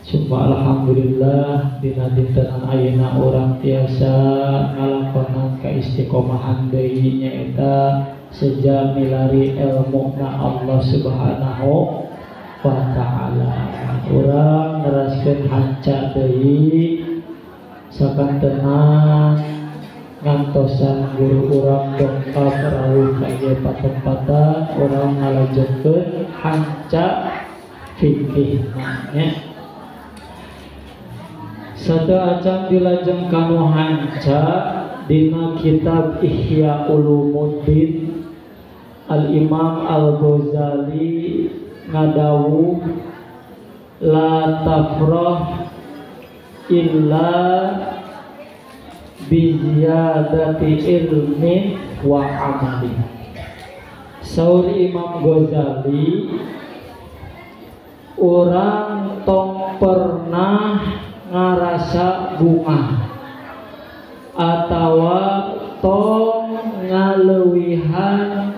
Summa alhamdulillah dina dintenan ayeuna urang tiasa ngalakonan kaistiqomahan deui nyaeta seja milari ilmu na Allah Subhanahu wa ta'ala. Urang neraskeun hanca deui sakantenan ngantosan guru urang dongkap rawuh ka ieu patempatan urang ngalajengkeun hanca fikih nya. Sateuacan dilajeng kanu hanca dina kitab Ihya Ulumuddin Al-Imam Al-Ghazali ngadawuh la tafrah illa bi ziyadati ilmin wa amali. Saur Imam Ghazali, orang tong pernah ngarasa bunga atawa tong ngaleuwihan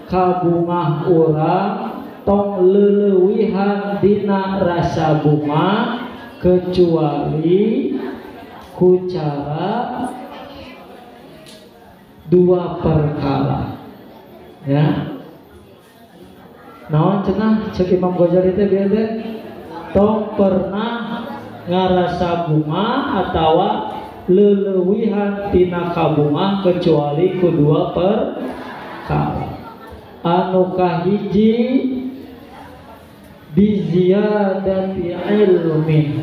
kabungah urang, tong leleuwihan dina rasa bunga kecuali ku cara dua perkara ya. Naon cenah cek Imam Ghazali teh bieu teh tong pernah ngarasa bunga atawa leleuwihan tina kabunga kecuali ku dua perkara. Anu kahiji biziyadati ilmin,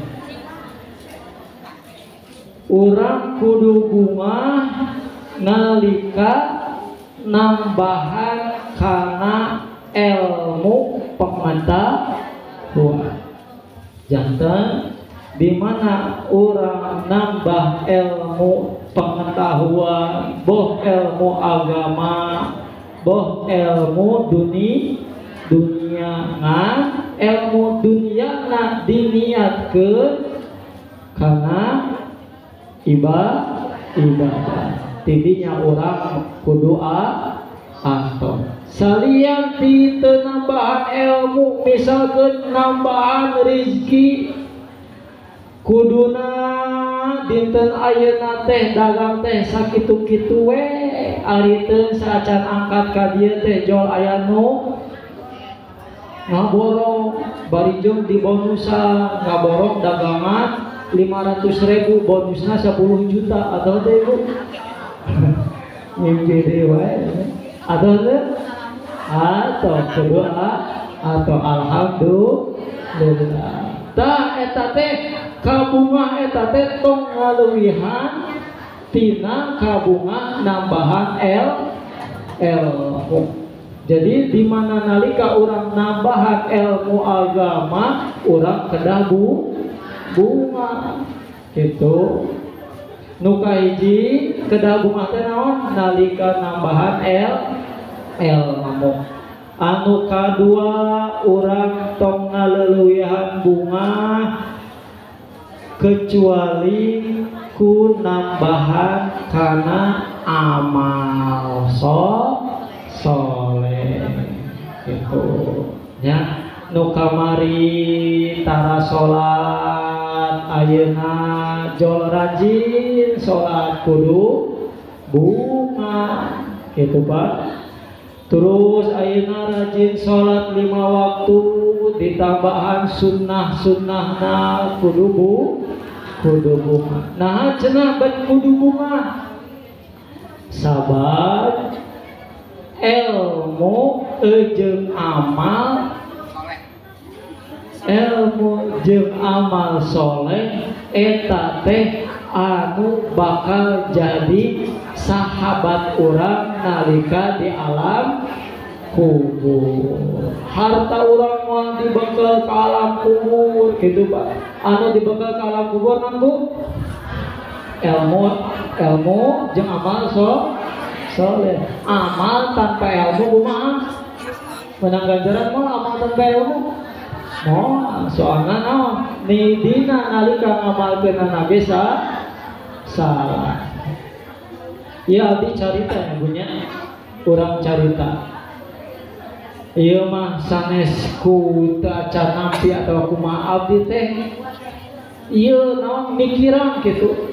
urang kudu bunga nalika nambahan kana ilmu pengetahuan. Janten di mana orang nambah ilmu pengetahuan, boh ilmu agama, boh ilmu dunia, nah ilmu dunia na diniatkeun kana ibadah. Tidinya orang kudu antos. Salian ti teu nambahan ilmu, misalkeun nambahan rizki, kuduna dinten ayeuna teh dagang teh sakitu-kitu we, ari teu saacan angkat ka dieu teh jol aya nu ngaborong, bari jeung dibonusan ngaborong dagangan 500.000 bonusna 10 juta atau teh ibu mimpi deui wae atau teh atau kedua atau alhamdulillah. Tah eta teh kabunga eta teh tong ngaleuwihan tina kabunga nambahan ilmu. Jadi di mana nalika urang nambahan ilmu agama, urang kedah bunga gitu. Nu kahiji kedah bunga teh naon? Nalika nambahan ilmu. Anu kadua urang tong ngaleuwihan bunga kecuali ku nambahan kana amal soleh gitu ya. Nu kamari tara salat ayeuna jol rajin salat kudu bunga gitu Pak. Terus ayeuna rajin salat 5 waktu ditambahan sunnah-sunnahna kudu bunga. Nah cenah bet kudu bunga sabab ilmu jeung amal, ilmu jeung amal soleh eta teh anu bakal jadi sahabat urang nalika di alam kubur. Harta urang mah dibekal ke alam kubur gitu Pak. Anu dibekal ke alam kubur nang Bu? Ilmu jeung amal soleh. Amal tanpa ilmu kumaha? Menang ganjaran mah amal tanpa ilmu? Moal, soalna naon? Nidina nalika ngamalkeunana ge salah. Ya abdi carita ya punya urang carita. Ieu mah sanes ku teu acan nampi atawa kumaha abdi teh ieu naon mikiran kitu.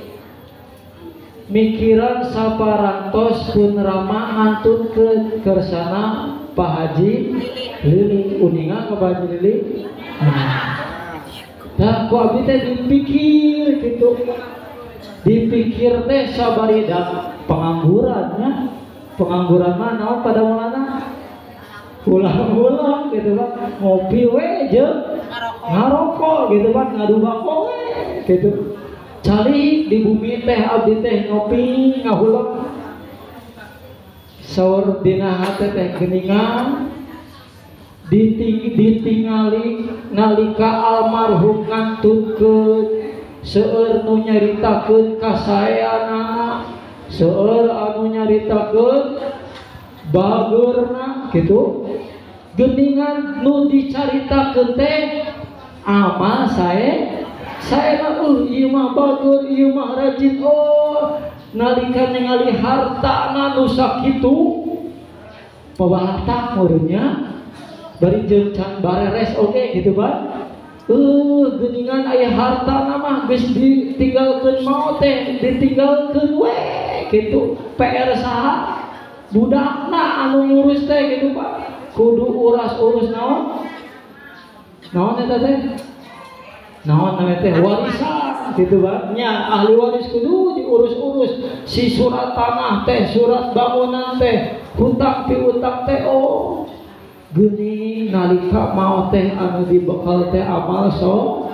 Mikiran saparantos pun Rama ngantunkeun kersana Pak Haji Lili uninga ke Pak Haji Lili. Nah, ku abdi teh dipikir gitu. Dipikir teh sabari da penganggurannya. Pengangguran mah naon pada mulana? Ulang-ulang gitu Pak, ngopi we jeung ngarokok gitu Pak, ngadu bako we gitu. Calik di bumi teh abdi teh ngopi ngahuleng. Saur dina hate teh geuningan ditingali nalika almarhum ngantunkeun seueur nu nyaritakeun kasaeanana, seueur anu nyaritakeun bageurna gitu. Geuningan nu dicaritakeun teh amal sae saena ieu mah bageur, ieu mah rajin. Oh, nalika ningali hartana nu sakitu pabalata meureunnya bari jeung can bareres oge gitu Pak. Geuningan aya hartana mah geus ditinggalkeun maot teh ditinggalkeun we gitu. PR saha budakna anu ngurus teh gitu Pak. Kudu uras-urus naon? Naon eta teh? Naon namanya teh warisan gitu Pak. Nya ahli waris kudu diurus-urus si surat tanah teh, surat bangunan teh, hutang piutang teh. Oh, geuning nalika maot teh anu dibekal teh amal so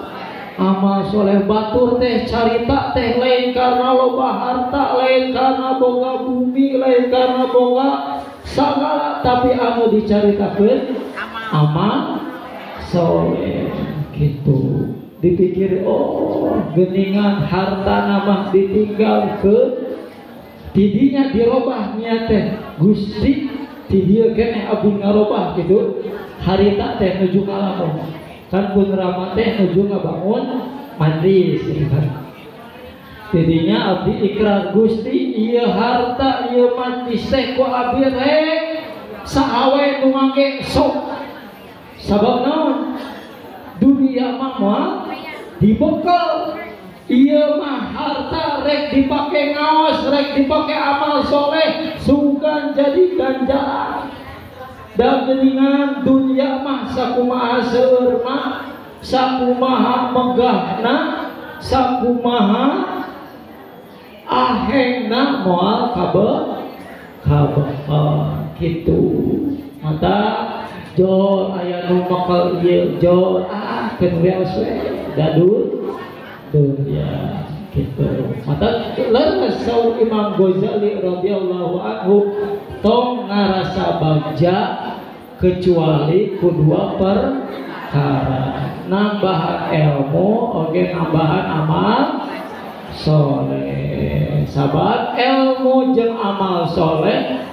amal soleh. Batur teh carita teh lain karena loba harta, lain karena boga bumi, lain karena boga sagala, tapi anu dicaritakeun amal soleh gitu. Dipikir oh geuningan harta mah ditinggalkeun tidinya dirobah niat teh Gusti ti dieu keneh abdi ngarobah gitu. Harita teh nuju ngalamun kan pun Rama teh nuju ngabangun majlis gitu kan. Tidinya abdi ikrar Gusti ieu harta ieu majlis teh ku abdi rek saha we nu mangke sok. Sabab naon? Dunia mah moal dibekal, ieu mah harta rek dipake ngaos, rek dipake amal soleh, sugan jadi ganjaran. Dan geuningan dunia mah sakumaha seueur mah, sakumaha megahna, sakumaha ahengna moal kabekal kitu. Mata jol aya nu mekel ieu jol ah keun we gaduh dunia gitu. Mata leres saur Imam Ghazali radhiyallahu anhu tong ngarasa bagja kecuali ku dua perkara, nambahan ilmu oge nambahan amal soleh. Sahabat ilmu jeung amal soleh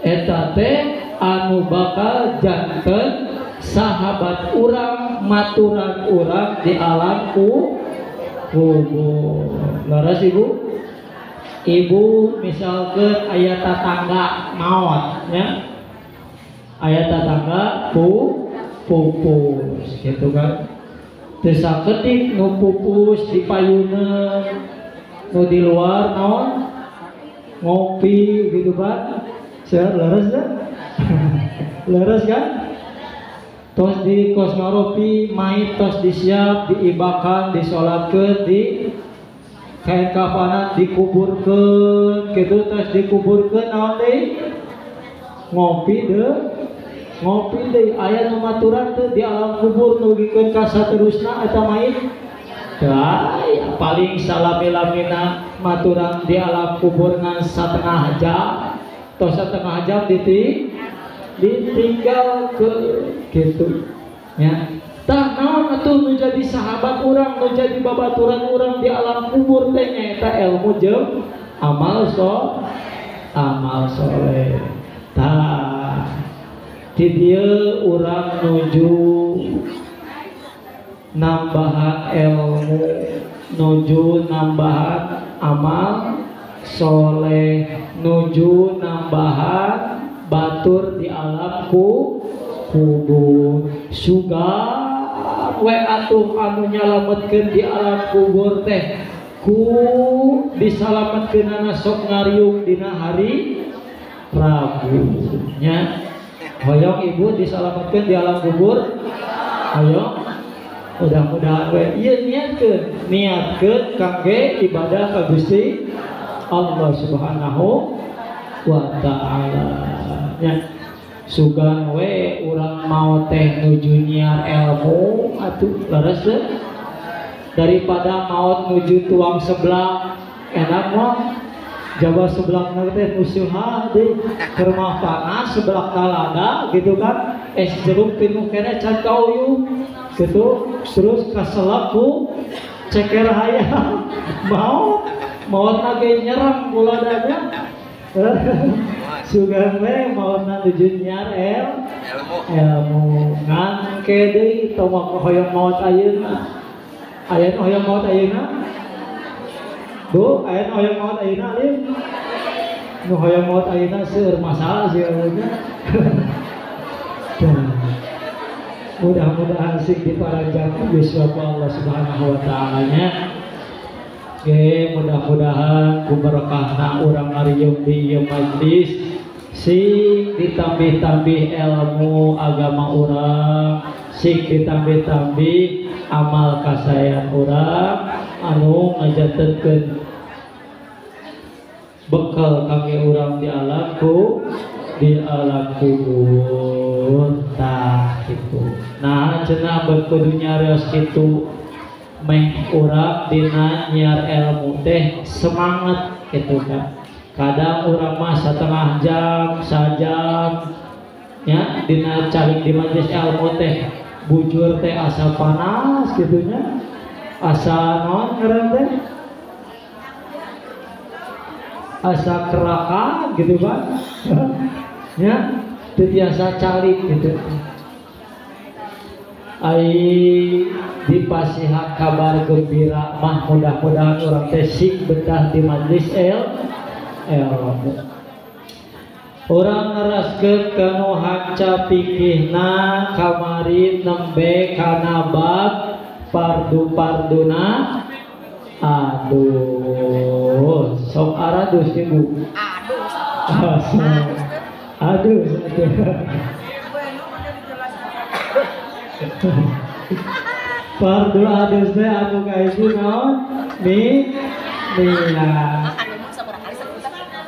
eta teh anu bakal janten sahabat urang, maturan urang di alam kubur. Leres ibu? Ibu misalkan aya tatangga maot nya, aya tatangga pupus gitu kan. Teu sakedik nu pupus di payuneun, nu di luar naon ngopi gitu Pak. Seueur leres teh? Leres kan? Tos di kos ngaropi, mait tos disiap, diibakan, disolatkeun, di kain kafanan dikuburkeun, gitu tos dikuburkeun naon deui? Ngopi deui, ngopi deui. Aya nu maturan teu di alam kubur nugikeun ka saterusna eta mait? Teu aya, paling salami-lamina maturan di alam kubur ngan satengah jam. Tos setengah jam ditinggal ke gitu ya. Tah naon atuh nu jadi sahabat urang, nu jadi babaturan urang di alam kubur teh nyaeta ilmu jeung amal amal soleh. Tah di dieu urang nuju nambahan ilmu, nuju nambahan amal soleh, nuju nambahan batur di alam kubur. kubur. Sugan we atuh anu nyalametkeun di alam kubur teh ku disalametkeunana sok ngariung dina hari Rabu nya. Hoyong ibu disalametkeun di alam kubur? Hoyong? Mudah-mudahan we ieu niatkeun, niatkeun kangge ibadah ka Gusti Allah Subhanahu wa ta'ala nya. Sugan we urang mau teh nuju nyiar ilmu atuh leres teh, daripada maot nuju tuang sebelah enak mah jaba sebelah teh musuha deui keur mah panas sebelah kalada gitu kan, es jeruk pinuh keneh can kauyuh gitu, terus kaselak ku ceker hayam maot maotna ge nyerang kuladanya. Sugan we maotna nuju nyiar ilmu ngan ke deui tong hoyong maot ayeuna. Aya nu hoyong maot ayeuna? Bu, aya nu hoyong maot ayeuna alim? Nu hoyong maot ayeuna seueur masalah sih ayeuna. Mudah-mudahan sing diparanjang yuswa Allah Subhanahu wa ta'ala nya. Oke, mudah-mudahan ku berkahna urang ngariung di ieu majlis sing ditambih-tambih ilmu agama urang, sing ditambih-tambih amal kasayan urang anu ngajantenkeun bekal kangge urang di alam ku di alam kubur. Tah kitu. Nah, cenah kudu nyarios kitu meh urang dina nyiar ilmu teh semangat gitu kan. Kadang urang mah setengah jam, sajam nya dina calik di majelis ilmu teh bujur teh asa panas gitunya, asa naon ngaran teh, asa keraka gitu kan nya, teu tiasa calik gitu. Ai dipasihan kabar gembira mah mudah-mudahan urang teh sing betah di majelis ilmu. Urang neraskeun kanu hanca pikihna kamari nembe kana bab pardu-parduna. Aduh, sok aradus ibu. Aduh, aduh. Fardu adus teh anu kahiji naon? Mi niat.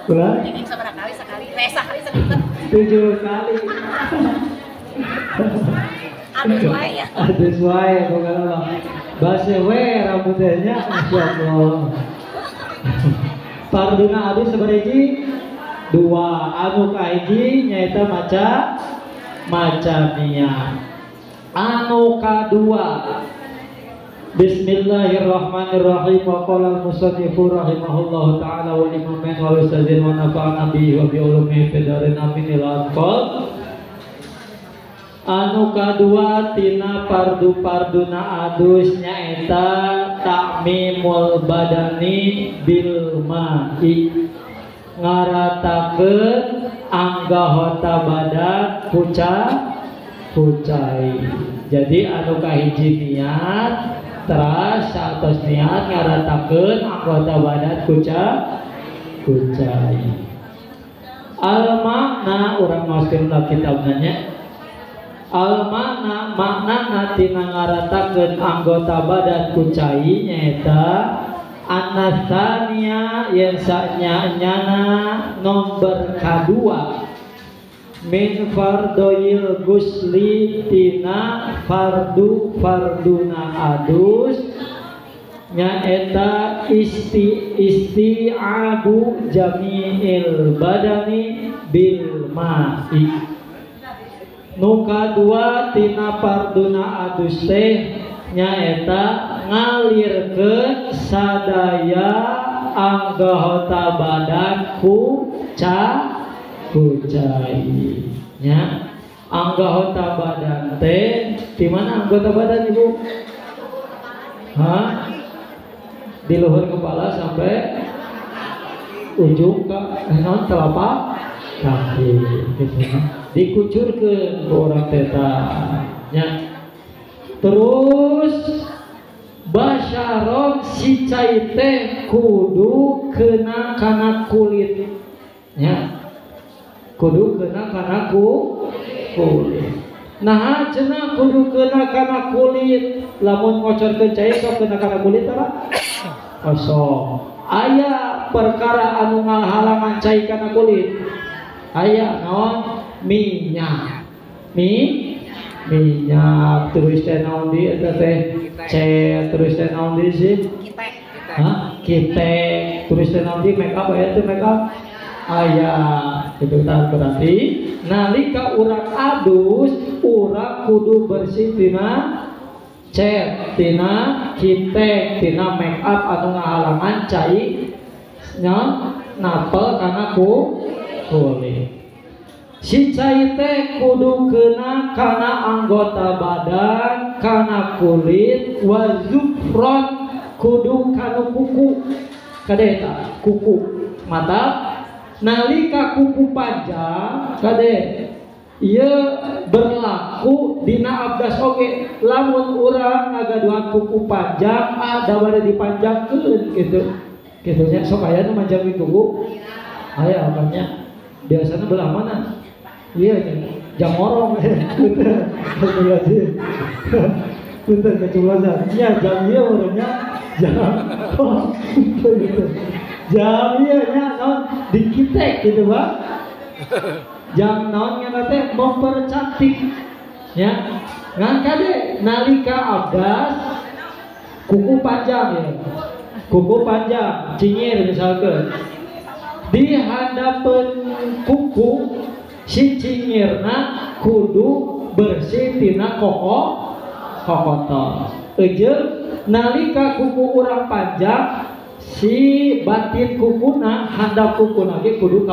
7 kali. Adus wae ya. Adus wae pokokna mah. Baseuh we rambutnya masyaallah. Farduna adus sabaraha hiji? 2. Anu kahiji nyaeta maca niat. Anu kadua, Bismillahirrahmanirrahim. Wa qala al-musannifu rahimahullahu ta'ala wal imamin wal ustazin wa nafa'ana bihi wa bi ulumihi fid dharain amin ila anqal. Anu kadua tina pardu-parduna adus nyaeta ta'mimul badani bil ma'i, ngaratakeun anggota badan kucai. Jadi anu kahiji niat, teras atas niat ngaratakeun anggota badan kucai. Al makna urang maoskeun kitabna nya. Al makna maknana tina ngaratakeun anggota badan kucai nyaeta anasania yen sanya-nyana nomor kadua min fardoil gusli tina fardu farduna adus nyaeta isti'abu jami'il badani bil ma'i. Nu kadua tina farduna adus teh nyaeta ngalirkeun sadaya anggota badan ku kucai nya. Anggota badan teh di mana anggota badan ibu? Hah? Di luhur kepala sampai ujung ke naon telapak kaki gitu dikucurkeun ku urang teh nya. Terus basyaron si cai teh kudu kena kana kulit nya, kudu kena kana kulit. Nah cenah kudu kena kana kulit, lamun ngocorkeun cai sok kena kana kulit tara kosong. Aya perkara anu ngahalangan cai kana kulit, aya naon minyak, minyak terus teh naon di eta teh cet, terus teh naon di sih hah kitek, terus teh naon di make up aya teh make up aya gitu. Tah berarti nalika urang adus urang kudu bersih tina cet, tina kitek, tina make up anu ngahalangan cai nya napel kana kulit. Si cai teh kudu kena kana anggota badan, kana kulit, wa zufron kudu kanu kuku. Kade eta kuku mata nalika kuku panjang kade ieu berlaku dina abdas oge. Lamun urang ngagaduhan kuku panjang ada bade dipanjangkeun gitu. Kitu nya sok aya nu manjangkeun kuku. Aya apanya? Biasanya belah mana? Iya, jam orong. Punten keceplosan. Iya, jam ieu urangnya jam. Gitu. Jam ieu nya naon dikitek gitu, Pak. Jam naon nya teh mempercantik. Ya. Ngan kade nalika abdas kuku panjang ya. Kuku panjang, cinyir misalkan. Di handapeun kuku si cinyirna kudu bersih tina kokotor. Ejeung nalika kuku urang panjang si batin kukuna handap kukuna ge kudu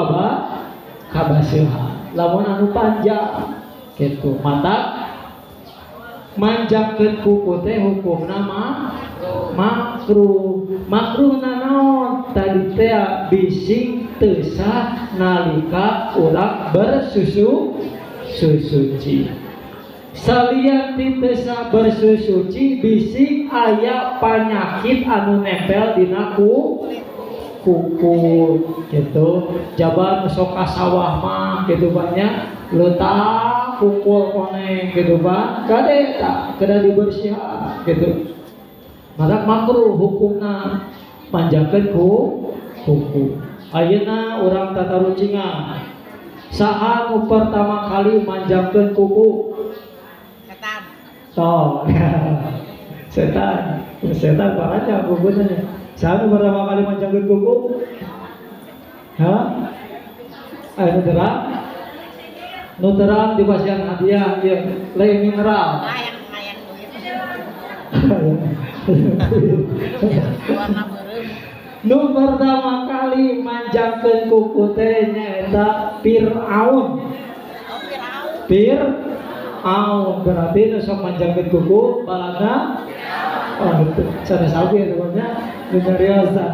kabaseuhan. Lamun anu panjang kitu mata manjangkeun kuku teh hukumna makruh. Makruhna naon? Tadi teh bising teu sah nalika urang bersusu suci. Salian ti teu sah bersusuci bising aya panyakit anu nempel dina kuku gitu. Jaban sok ka sawah mah gitu banyak letak kukul koneng gitu Pak. Kade tak kedah dibersihan gitu. Maka makruh hukumna panjangkeun kuku. Ayeuna urang tatarucingan. Saha nu pertama kali manjangkeun kuku? Setan. Toh. Setan. Setan parahnya kukuna. Saha nu pertama kali manjangkeun kuku? Hah? Anu terang? Nu terang dipasihan hadiah ieu lain mineral. Nu pertama kali manjangkeun kuku teh nyaeta Fir'aun. Fir'aun berarti nu sok manjangkeun kuku balana. Oh itu sanes abdi eta nya nu nyariosa.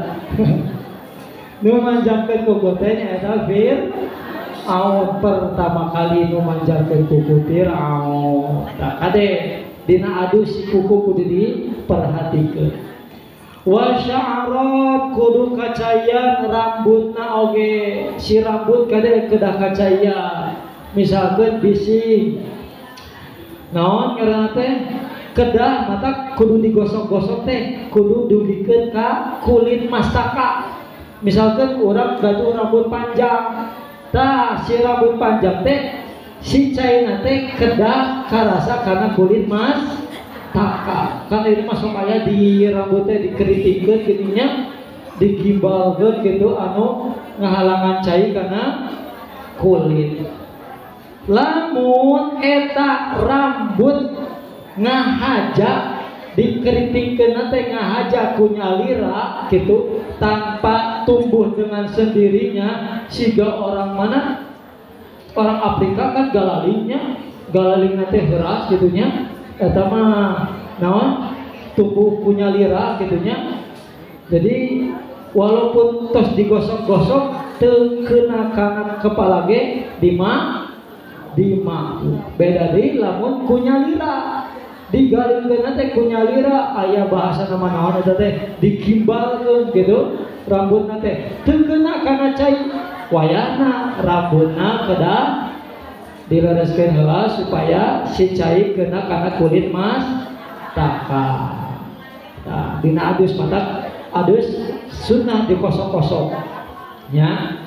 Nu manjangkeun kuku teh nyaeta Fir'aun. Pertama kali nu manjangkeun kuku Fir'aun. Tah kade dina adu si kuku kudu diperhatikeun. Wa sya'rat kudu kacayan rambutna oge, si rambut kade kedah kacayan. Misalkeun bisi naon ngaranna teh kedah mata kudu digosok-gosok teh kudu dugikeun ka kulit mastaka. Misalkeun urang gaduh rambut panjang, tah si rambut panjang teh si caina teh kedah karasa karena kulit mastaka. Kan ini masuk aya di rambutnya dikeritingkeun gininya digimbalkeun gitu anu ngahalangan cai karena kulit. Lamun eta rambut ngahaja dikeritingkeun teh ngahaja ku nyalira gitu tanpa tumbuh dengan sendirinya, siga orang mana? Orang Afrika kan galalingnya, galalingna teh heras gitunya, eta mah naon tumbuh punya lira gitunya. Jadi Walaupun tos digosok-gosok teu kena kana kepala ge dimaku. Beda deui lamun ku nyalira. Digalingkeun teh ku nyalira aya bahasa nama naon eta teh dikimbalkeun gitu rambutna teh teu kena kana cai. Wayahna rambutna kedah dilereskeun heula supaya si cai kena kana kulit mas taka. Tah dina adus matak adus sunnah dikosok-kosok nya.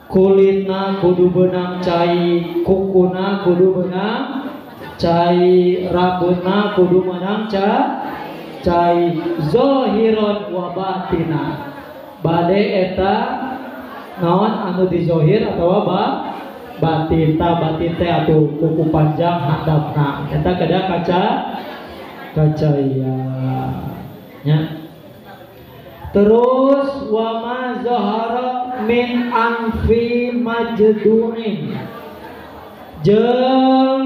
Kulitna kudu beunang cai, kukuna kudu beunang cai, rambutna kudu meunang cai, zahiron wa batina. Bade eta naon anu dizohir atawa batin, ta batin teh atuh kuku panjang handapna eta kedah kaca kacaian nya. Terus wa ma zahara min anfi majdu'in, jeung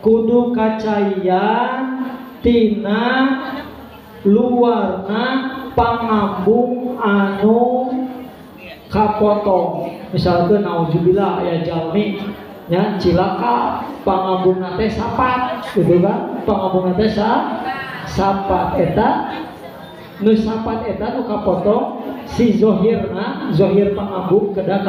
kudu kacaian tina luarna pangambung anu kapotong. Misalkan nauzubillah aya jalmi nya cilaka pangambungna teh sapat gitu kan, pangambungna teh sapat eta nu sapat eta nu kapotong si zohirna, zohir pangambung kedah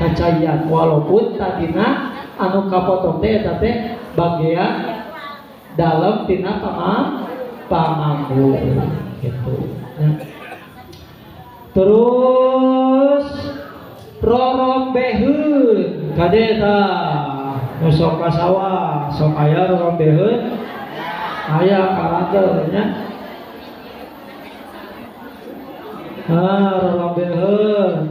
kacaian walaupun tadina anu kapotong teh eta teh bagian dalam tina pangambung gitu. Nah. Terus rorombeheun kade eta nu sok ka sawah sok aya rorombeheun aya karantel nya. Ah rorombeheun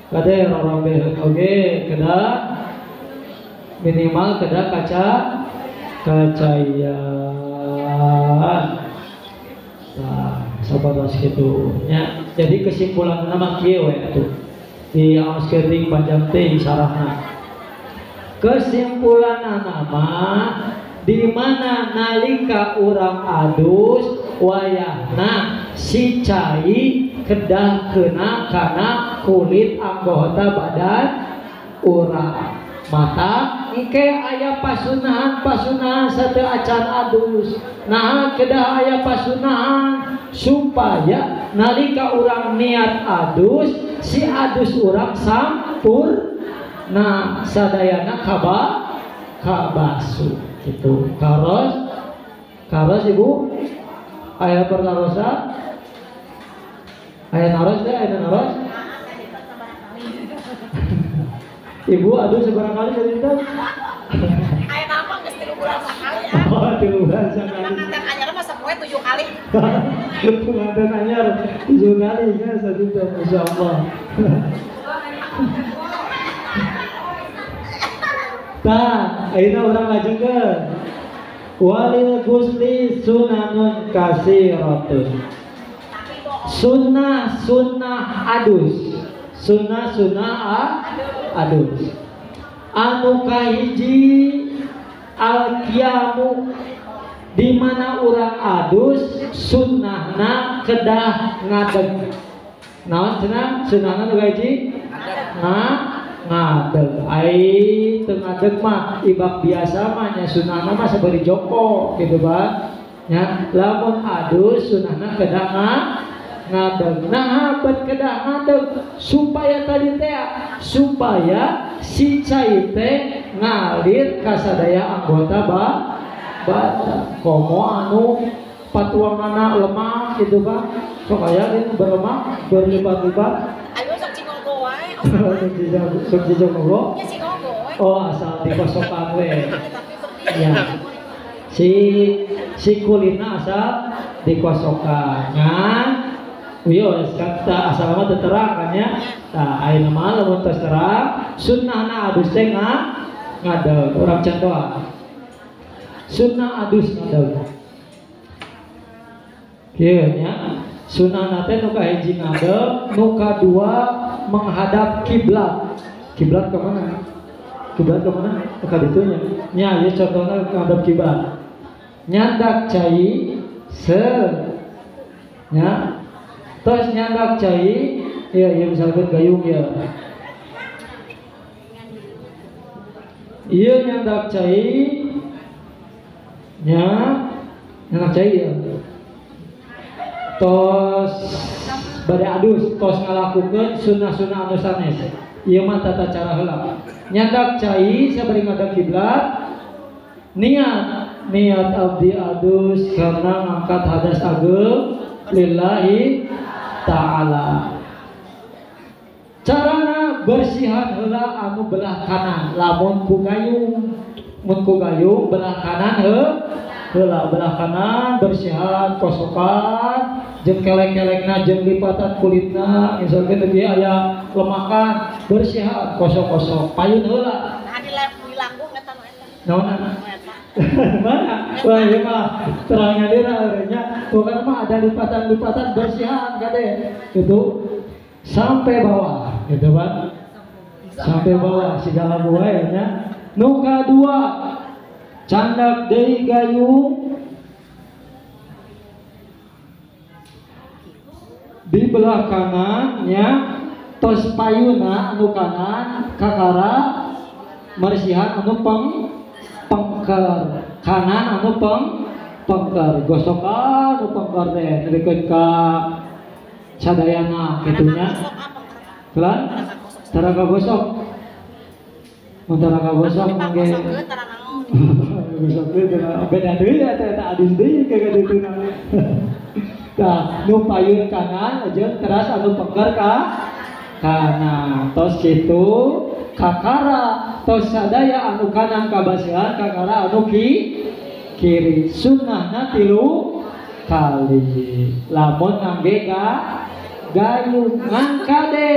kade rorombeheun oge kedah minimal kedah kacaian. Nah, sahabat gitu nya. Jadi kesimpulan nama kieu we atuh di aos kering panjang teh sarahna. Kesimpulan nama di mana nalika urang adus wayahna si cai kedah kena kana kulit anggota badan urang. Mata engke aya pasunahan sateu acan adus. Nah kedah aya pasunahan supaya nalika urang niat adus si adus urang sampurna sadayana kabasu gitu. Karos ibu aya pertarosan aya naros teh aya naros. Ibu aduh seberapa kali cerita? Aya nama geus 3 bulan sakali. Oh, 3 bulan sakali. Pengantin anyar mah sapoe 7 kali. Pengantin anyar 7 kali nya sakitu insyaallah. Tah, ayeuna urang lajengkeun. Walil ghusli sunanun kasiratun. Sunnah sunnah adus. Sunnah sunnah adus. Anu kahiji al-qiyamu di mana urang adus sunnahna kedah ngadeg. Naon cenah sunnahna nu kahiji? Ngadeg. Ai teu ngadeg mah ibak biasa mah nya sunnahna mah sabari joko gitu ba. Nya lamun adus sunnahna kedah ngadeg. Nah bet kedah ngadeg supaya tadi teh supaya si cai teh ngalir ka sadaya anggota badan. Komo anu patuanganna lemah gitu kan, sok aya ieu berlemak berlipat-lipat. Ayo sok cingogo wae. Sok cingogo. Ya cingogo we. Oh asal dikosokan we. Ya. Si kulitna asal dikosokan. Ngan wios kata asal mah teu terang kan ya. Tah ayeuna mah lamun tos terang sunnahna adus teh ngadeg. Urang contohan. Sunnah adus ngadeg. Kieu nya. Sunnahna teh nu kahiji ngadeg, nu kadua menghadap kiblat. Kiblat ka mana? Kiblat ka mana? Ka ditu nya. Nya ieu contohna menghadap kiblat. Nyandak cai Nya. Tos nyandak cai, ya ieu misalkan gayung ya. Ieu nyandak cai nya, nyandak cai ya. Tos bade adus, tos ngalakukeun sunah-sunah anu sanes. Ieu mah tata cara heula. Nyandak cai sabari ngadep kiblat, niat niat abdi adus karena ngangkat hadas ageung lillahi ta'ala. Carana bersihan heula anu belah kanan, lamun ku gayung, mun ku gayung belah kanan heula belah kanan bersihan kosokan jeung kelek-kelekna jeung lipatan kulitna misalkan teh aya lemakan bersihan kosok-kosok payun heula. Nah di langgung eta nu eta. Naonna? Mana? Wah ieu mah terangnya dira nya pokokna mah ada lipatan-lipatan bersihan kade gitu sampai bawah gitu Pak. Sampai bawah segala buaya nya. Nu kadua candak deui gayung di belah kanan nya tos payuna anu kanan kakara mersihan anu pengker kanan anu pengker gosokan anu pengker teh nerikeun ka sadayana kitu nya. Pelan tara kagosok mun tara kagosok mangge gosok beda deui eta eta adus deui ka dituna. Tah nu payun kanan jeung teras anu pengker ka kanan tos kitu kakara tos sadaya anu kanan kabasihan kakara anu kiri sunnahna 3 kali lamun ngangge gayung ngan kade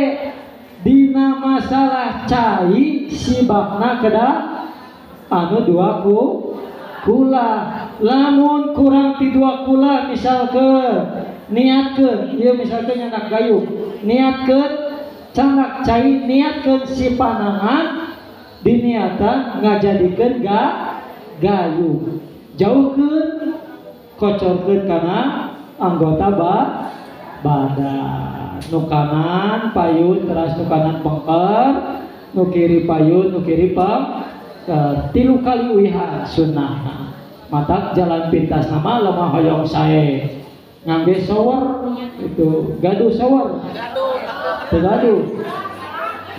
dina masalah cai sibakna kedah anu 2 kula lamun kurang ti 2 kula misalkeun niatkeun ieu misalkeun nyandak gayung niatkeun candak cai niatkeun si panangan diniatan ngajadikeun gayung jauhkeun kocorkeun kana anggota badan nu kanan payun teras nu kanan pengker nu kiri payun nu kiri pengker 3 kali uihan sunnah matak jalan pintas nama lemah hoyong sae ngangge shower itu gaduh shower gaduh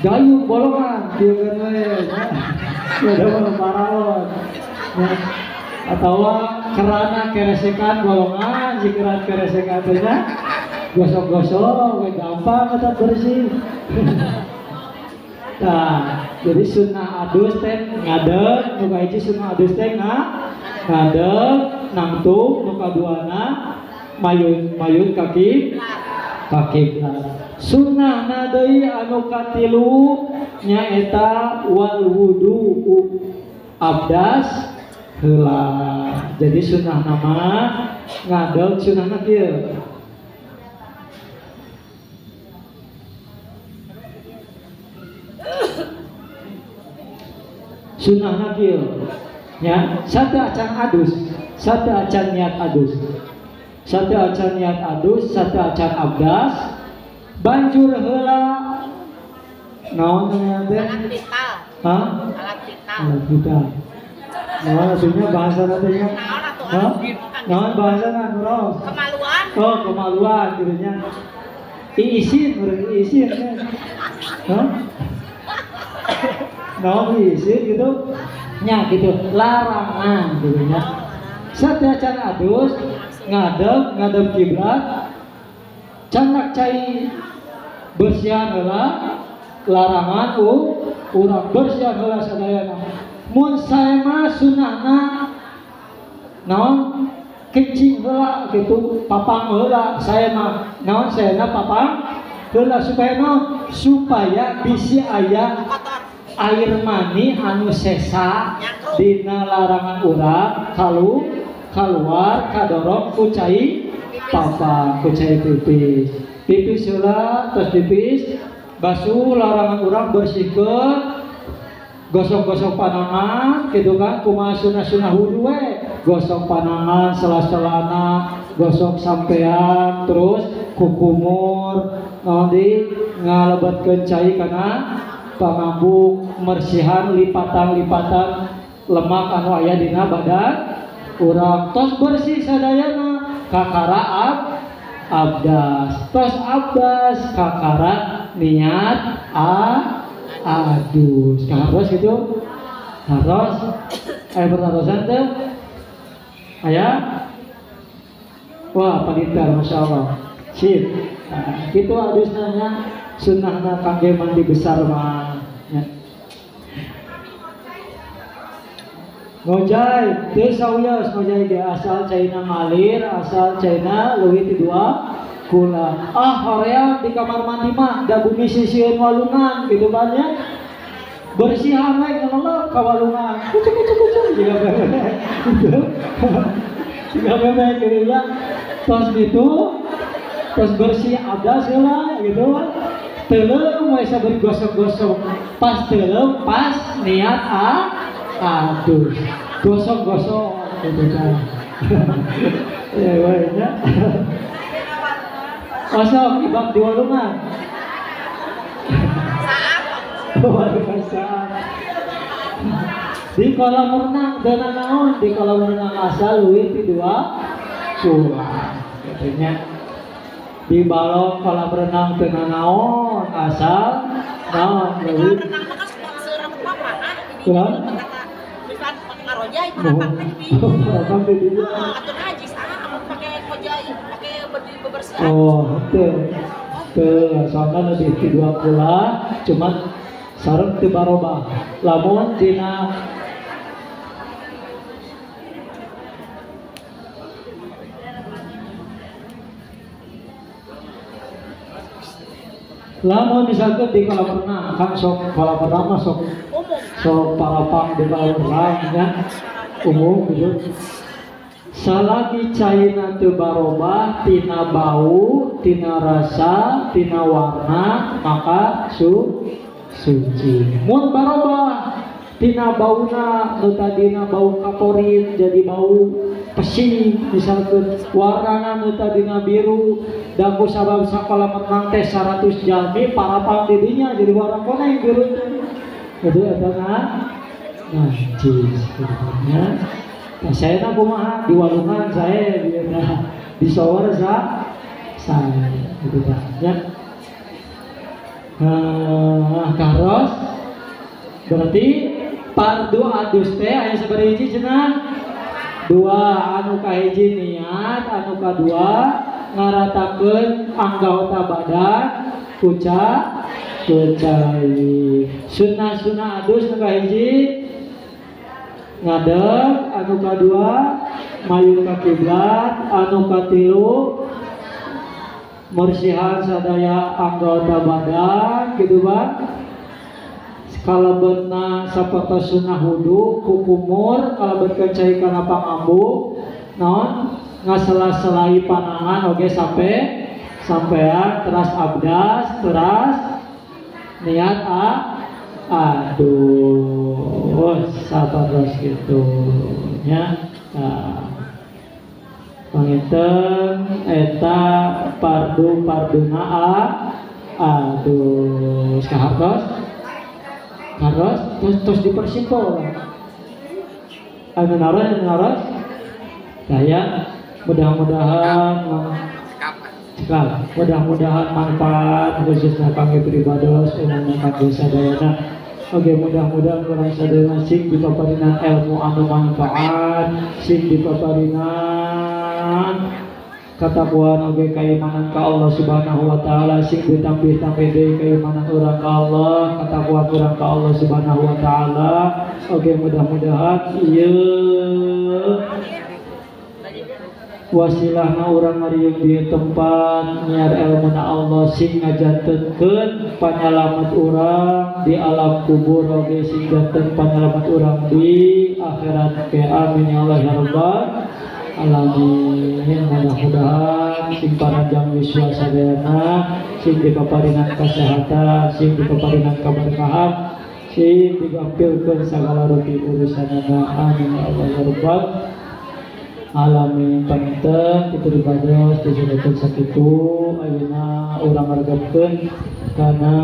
gayung bolongan kieu kan we nya paraon atau kerana keresekan bolongan jikeran keresekan teh nya gosok-gosok we gampang eta bersih. Nah, jadi sunnah adus teh ngadeg nu kahiji sunnah adus teh ngadeg nangtung nu kaduana mayun kaki kaki. Sunnahna deui anu katilu nyaeta wal wudu abdas heula. Jadi sunnahna mah ngadeg sunnahna kieu. Sunnahna kieu nya satu acan adus, satu acan niat adus. Satu acan niat adus, satu acan abdas. Banjur heula naon namanya teh? Alat vital. Hah? Alat vital. Alat vital. Naon atunya bahasa teh nya? Naon atuh? Naon bahasana nu? Kemaluan. Oh, kemaluan kitu nya. Iisin, urang iisin. Hah? Naon iisin gitu? Nya gitu, larangan gitu nya. Satu acan adus, ngadeg, ngadeg kiblat, candak cai bersihan heula, larangan urang bersihan heula sadayana. Mun sae mah sunnahna naon kencing heula gitu, papang heula sae mah naon saena papang heula supaya naon supaya bisi aya air mani anu sesa dina larangan urang kaluar kadorong ku cai papang ku cai pipis pipis heula terus pipis basuh larangan urang bersihkeun Gosok-gosok panangan gitu kan, kumaha sunah-sunah wudu we, gosok panangan sela-selana, gosok sampean, terus kukumur, naon di ngalebetkeun cai kana pangambuk, mersihan lipatan-lipatan lemak anu aya dina badan urang, tos bersih sadayana kakara abdas, tos abdas kakara niat adus. Harus gitu, harus ayo pertarosan teh aya, wah paniter masya Allah, sip. Nah, gitu adusna sunnahna kangge mandi besar mah. Ngojay teu sawios ngojay ge asal caina ngalir, asal caina leuwih ti dua kula. Ah hoream di kamar mandi mah da bumi sisieun walungan gitu kan nya. Bersihan we ngelelep ka walungan. Kucuk kucuk kucuk jiga bebek. Gitu. Jiga bebek gitu ya. Tos gitu, tos bersih abdas heula gitu kan. Teuleum we sabari gosok-gosok. Pas teuleum pas niat adus. Gosok-gosok gitu kan. Ya we nya. Osok ibak di walungan. Walungan saat. Di kolam renang dana naon, di kolam renang asal leuwih ti dua kula. Katanya di balong kolam renang teu naon asal naon leuwih. Kolam renang mah kan seurang papa ah di dieu kata ngarojai parapak teh di. Parapak di dieu. Atuh najis ah amun pake kojai pake bebersihan. Oh, teu. Teu, soalna lebih ti dua kula, cuman sareng teu barobah. Lamun dina lamun misalkan di kolam renang kan sok kolam renang mah sok sok parapang di kolam renang nya umum gitu. Salagi caina teu barobah tina bau, tina rasa, tina warna, maka suci. Mun barobah tina bauna nu tadina bau kaporit jadi bau pesing misalkan, warnana nu tadina biru da ku sabab sakola renang teh 100 jalmi parapang di dinya jadi warna koneng biru teh. Jadi eta najis nya. Nah, saya na kumaha di walungan saya di shower saya gitu dah ya. Karos berarti pardu adus teh aya sabaraha hiji cenah? Dua, anu kahiji niat, anu kadua ngaratakeun anggota badan kuca kucai. Sunnah-sunnah adus nu kahiji ngadeg, anu kadua mayung ka kiblat, anu katilu mersihan sadaya anggota badan gitu bang. Kalebetna sapertos sunnah wudu kukumur kalebetkeun cai kana pangambu naon ngasela-selai panangan oge sampe sampean teras abdas teras niat aduh sapertos gitu nya. Nah, panginten eta pardu parduna aduh kahartos harus terus dipersimpel. Anu naros saya mudah-mudahan mudah-mudahan manfaat khususnya kami pribados umumnya kangge sadayana. Oke, mudah-mudahan urang sadayana sing dipaparinan ilmu anu manfaat, sing dipaparinan katakuan oge kaimanan ka Allah Subhanahu wa taala, sing ditambih-tambih deui kaimanan urang ka Allah, katakuan urang ka Allah Subhanahu wa taala. Oge mudah-mudahan ieu wasilahna urang ngariung di tempat nyiar elmuna Allah sing ngajantenkeun panyalamet urang di alam kubur oge sing janten panyalamet urang di akhirat ke. Amin ya Allah ya rabbal alamin. Mudah-mudahan sing panjang yuswa sadayana, sing dipaparinan kesehatan, sing dipaparinan keberkahan, Sing digampilkeun sagala rupi urusanana. Amin ya Allah ya rabbal alamin. Panginten kitu dibados disebutkeun sakitu ayeuna urang ngaregepkeun kana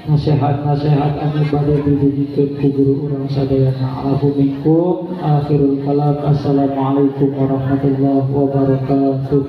nasihat-nasihat anu bade didugikeun ku guru urang sadayana. Afu minkum, akhirul kalam, assalamualaikum warahmatullahi wabarakatuh.